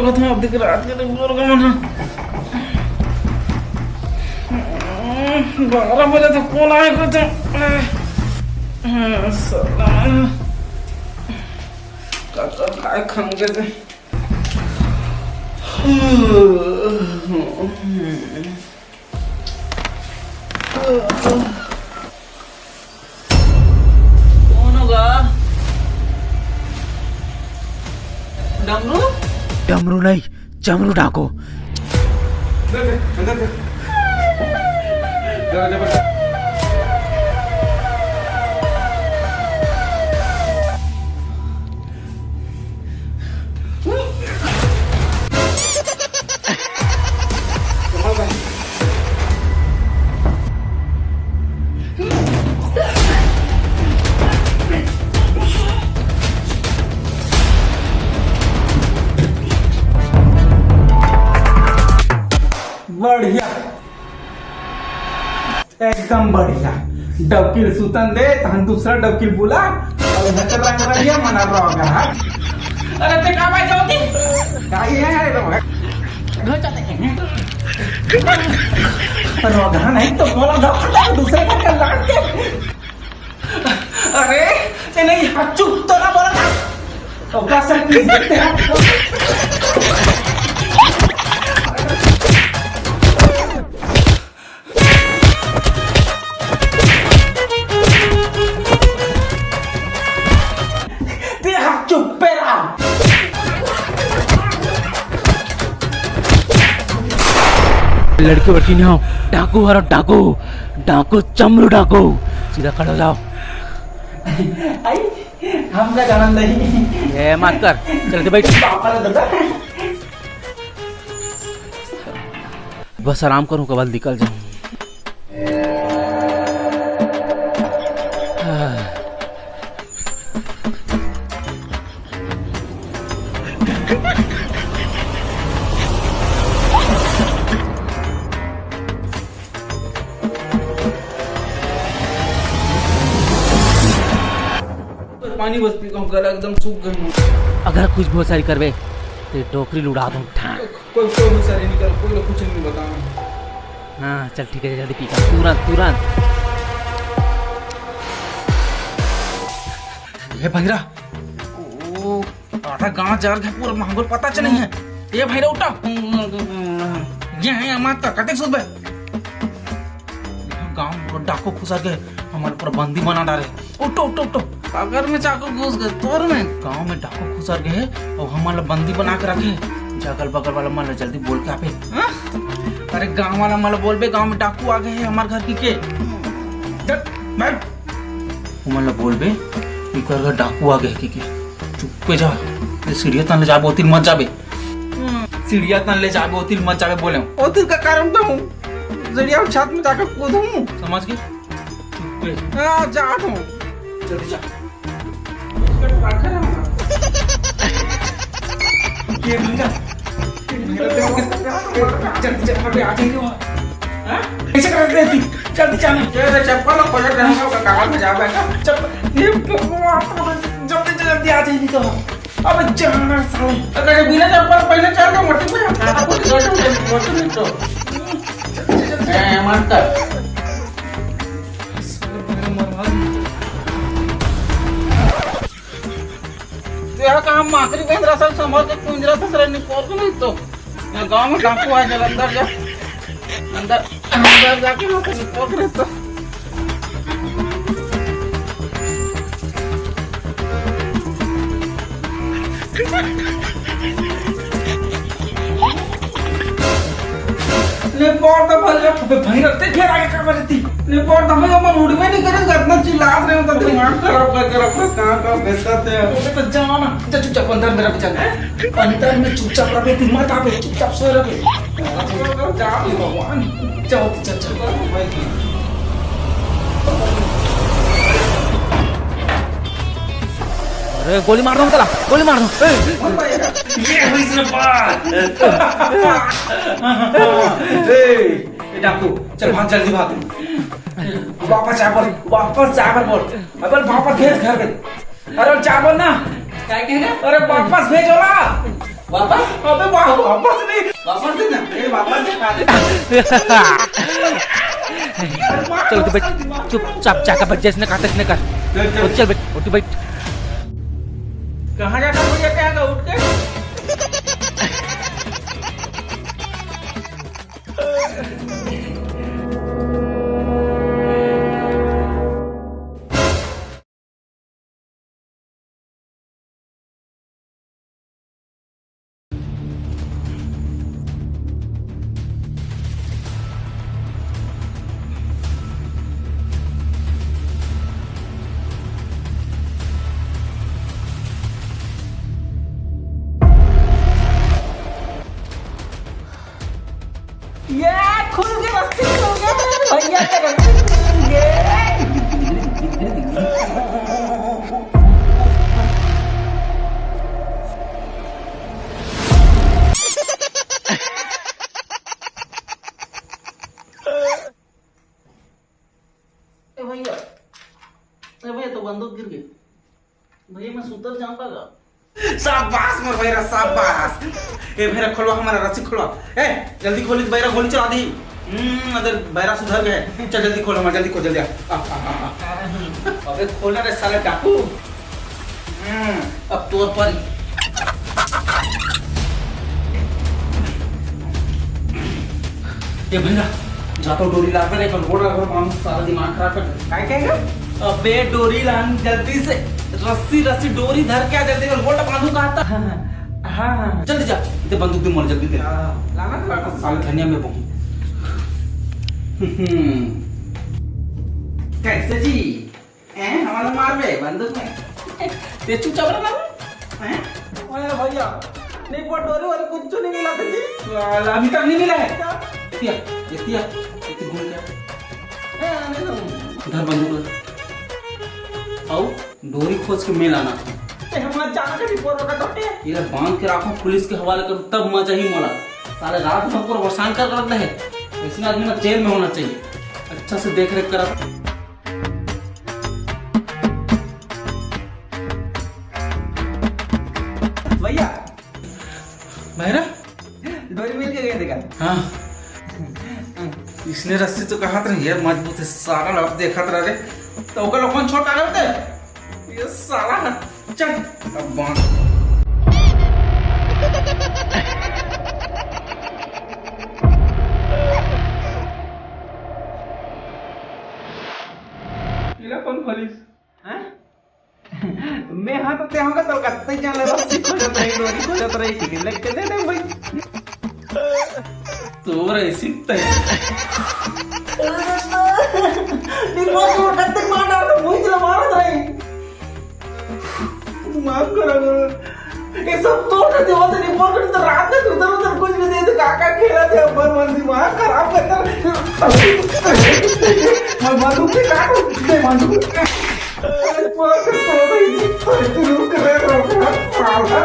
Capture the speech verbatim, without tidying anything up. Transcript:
कथों, अब दिख रात के तो बोल का मन। बारह बजे तो कॉल आए को तो। साला। का कर खाए खाऊंगे तो। कौन होगा? डमरू? डमरू नहीं, चमरू डाको। बढ़िया, एकदम बढ़िया। डौकी ल सुतन दे, तहन दूसरा डौकी ल बुला। अउ इधर के रंग रंगिया मना रोगहा। अरे ते का भाई जाओ ती? का ये है रे भाई? घर चलते हैं। रोगहा नहीं तो बोला था, दूसरे घर का लाग के। अरे, ये नहीं, चुप तो ना बोला था। तो का सर किस देखते हैं? तेरा चुप्पे रहा। लड़की वड़की नहीं हो, डाकू हरो, डाकू, डाकू, चमरू डाकू। सीधा खड़े हो जाओ। आई, हमका जानन नहीं। ए, मत कर, चल के बैठ। पापा ने बता। बस आराम करूं, कबल निकल जाऊं। पानी बस पी के गला एकदम सूख गए। अगर कुछ बहुत सारी करबे, ते डोकरी ल उड़ा दूं। कोई, कोई भी सारी नहीं कर, कोई लोग कुछ नहीं बताऊं। हाँ, चल ठीक है, जल्दी पी कर, तुरंत, तुरंत। ये भैरा, ओ, आधा गांव जर गए, पूरा माहौल पता चले है। ये भैरा उठा। ये है, मार कर, कते सुबह। गांव में डाकू खुसर के हमर ऊपर बंदी बना डारे। उठो, उठो, उठो। अगर में चाकू घुस गए तोर में। गांव में डाकू खुसर गए और हमन ला बंदी बना के रखे। जे अगल बगल वाला मन ला जल्दी बोल के आबे। हाँ? अरे गांव वाला मन ला बोलबे, गांव में डाकू आ गए हैं हमार घर की के। चल, बैठ। ओमन ला बोलबे, इकर घर डाकू आ गए के, के। चुप्पे जा। ये सीढ़िया तन ले जाबे, ओतिर मत जाबे। हम्म, सीढ़िया तन ले जाबे, ओतिर मत जाबे बोले। ओतिर का कारण तो हूँ। सीढ़िया छत में जाकर कूदूँ। समझ गए? चुप्पे। हाँ, जा तू। जल्दी जा। ये भैया, जल्दी जा, अबे आ जाइए वहाँ। हाँ? ऐसे कर रहे थी, जल्दी जाना। ये रे चप्पल और पलट रहे हो, कहाँ में जा बैठा? चप्पल, ये भगवान, जल्दी से जल्दी आ जाइए तो। अबे जाना साले। अगर ये बिना चप्पल पहने चल तो मट्टी में, आपको रिजल्ट में मट्टी में तो। ए, मत कर। तेरा काम माकरी बेंदरा सब संभाल के कुंजरा से सरे निपोर के नहीं तो। मैं गांव में डाकू आ, जल अंदर जा। अंदर, अंदर जाके ना तो निपोर के तो। ले पौर तो भर ले। अबे भाई रखते फिर आगे का बजती। ले पौर तो भाई, अपन उड़बे नहीं करे, इतना चिल्लात रहे हो तो दिमाग खराब करके रखो, कहाँ का बेचते हैं। अबे तो जाओ ना, जा चुपचाप अंदर में रख, चल। अंदर में चुपचाप रह, मत आवे, चुपचाप सोए रहे। जा भी भगवान, जाओ, चल, चल। अरे गोली मार दो, चला, गोली मार दो। ए, ये हुई इसने बात। ए, ए, डाकू, चल भाग, जल्दी भाग। वापस जा बोल, वापस जा बोल। अबे वापस भेज घर में। अरे जा बोल ना। क्या कहना? अरे वापस भेजो ना। वापस? अबे वाह, वापस नहीं। वापस दे ना। ए, वापस दे, खा ले। चल, तू बैठ। चुपचाप जाकर बैठ जा, इसने कहा था, इसने कर। चल, चल। उठ, चल, बैठ, उठ, बैठ। कहाँ जाता भैया, क्या का उठ के? ये खुल के रस्सी खुल गया, भैया के रस्सी खुल गए। ए भैया, ए भैया, तो बंदूक गिर गई। भैया, मैं सुतल जाऊंगा का? शाबाश मोर भैरा, शाबाश। ए भैरा, खोलवा हमारा रस्सी खोलवा। ए, जल्दी खोली तो भैरा गोली चला दी। हम्म, अगर भैरा सुधर गए। चल जल्दी खोल हमारा, जल्दी खोल, जल्दी आ। आ, आ, आ, आ। अबे खोल ना रे साले डाकू। हम्म, अब तोर पर। ए भैया, जा तो डोरी ला कर एक गोड़ रख, मानो सारा दिमाग खराब कर दे। काय कहेगा? अबे डोरी लान जल्दी से, रस्सी, रस्सी डोरी धर के आ जल्दी, गोड़ बांधू कहा था। हाँ, हाँ, हाँ, हाँ। जल्दी जा, दे बंदूक दे मोर, जल्दी दे। हाँ, लाना तो लाना। साले धनिया में बहू। हम्म। कैसे जी? हैं, हमारा मार बे बंदूक में। ते चुपचाप रह ना। हैं? ओए भैया, नहीं, वो डोरी वोरी कुछ नहीं मिला था जी। साला, अभी तक नहीं मिला है? क्या? ये दिया, ये दिया, ये घूम गया। ए, आने दो। धर बंदूक ला। आओ, डोरी खोज के मैं लाना था। ए, हम जाना के रिपोर्ट होगा तो। ये बांध के रखो, पुलिस के हवाले करो, तब मजा ही मोला। साले रात भर पूरा परेशान कर रखते हैं। ऐसे आदमी ना जेल में होना चाहिए, अच्छा से देख रेख करा। भैया। भैरा? डोरी मिल के गए देखा। हाँ। इसने रस्सी तो कहा था, ये मजबूत है, सारा लोग देखा था रे। तो ओकर लोग कौन छोड़ कागज दे? ये साला, चल, अब बांध। इला कौन खोलिस? हैं? मैं हाँ तो ते होगा तो कत्ते जान ले रस्सी खोजत रही, डोरी खोजत रही, ठीक है, लेके दे दे भाई। तोर ऐसी तय। निर्मल को कत्ते मार डाल, तो मुझे मार रही। माफ करो ना। ये सब तो करते होते नहीं, बोल तो रात में उधर उधर कुछ भी दे दे, काका खेला थे, अपन मन दिमाग खराब करता। मैं मालूम नहीं काटू, नहीं मालूम। अरे, बोल तो नहीं, तू करे रहो, साला।